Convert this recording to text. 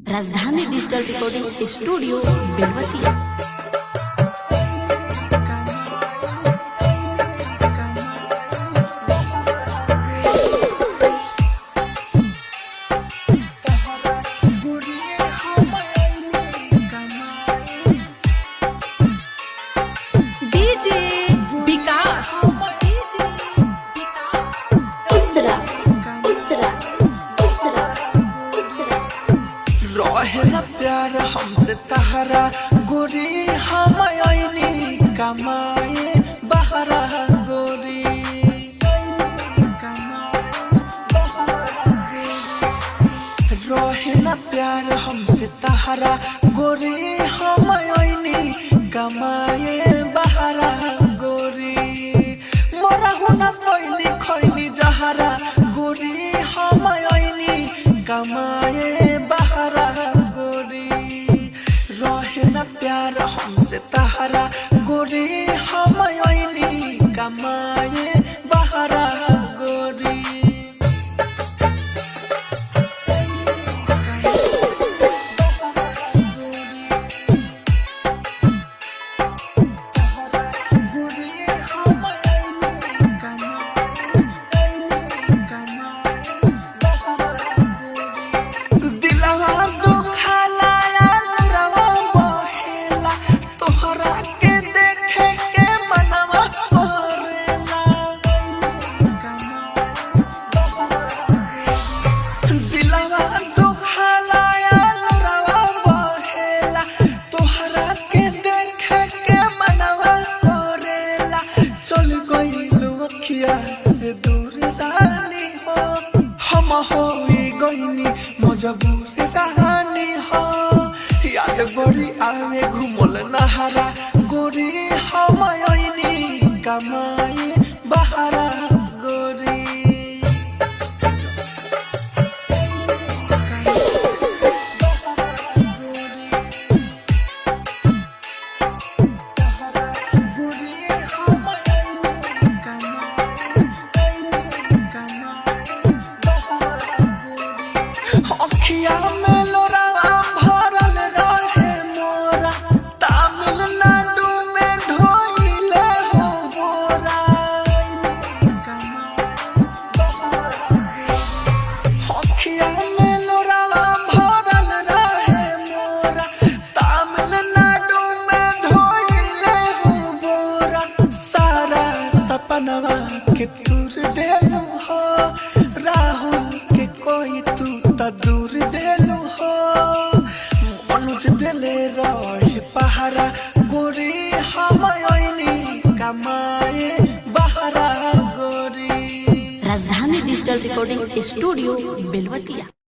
Rajdhani digital recording studio Belwatiya. DJ Vikas, DJ Vikas. Uttara Uttara Uttara Uttara. रहेला प्यार हमसे तहरा गोरी, हम आईनी कमाए बहरा गोरी। रहेला प्यार हमसे तहरा गोरी, हम आईनी कमाए बहरा गोरी। मोरा हुना पैनी खैनी जहरा गोरी, हम आईनी कमाए बहरा गोरी। रहे न प्यार हमसे तहरा गोरी, हम आईनी कमाए बहरा गोरी। दिलवा दुखाला रवा बहेला, तोहरा के देखे के मनवा करेला। दिलवा दुखाला रवा बहेला, तोहरा के देखे के मनवा करेला। चल गइलू अखिया से दूर रानी हो, हम होई गइनी मजबूर रानी हो। याद बड़ी आवे घुमल नहारा गोरी, हम आईनी कमाई बहारा गोरी। अखिया में लोरावा भरल रहे मोरा, तमिलनाडु में ढोइले हो बोरा। अखिया में लोरावा भरल रहे मोरा, तमिलनाडु में ढोइले हो बोरा। सारा सपनवा के दूर देलू हो, राहुल के कोई तू त दूर देलू हो। अनुज देले रहे पहारा गोरी, हम आईनी कमाए बहारा गोरी। Rajdhani digital recording studio Belwatiya.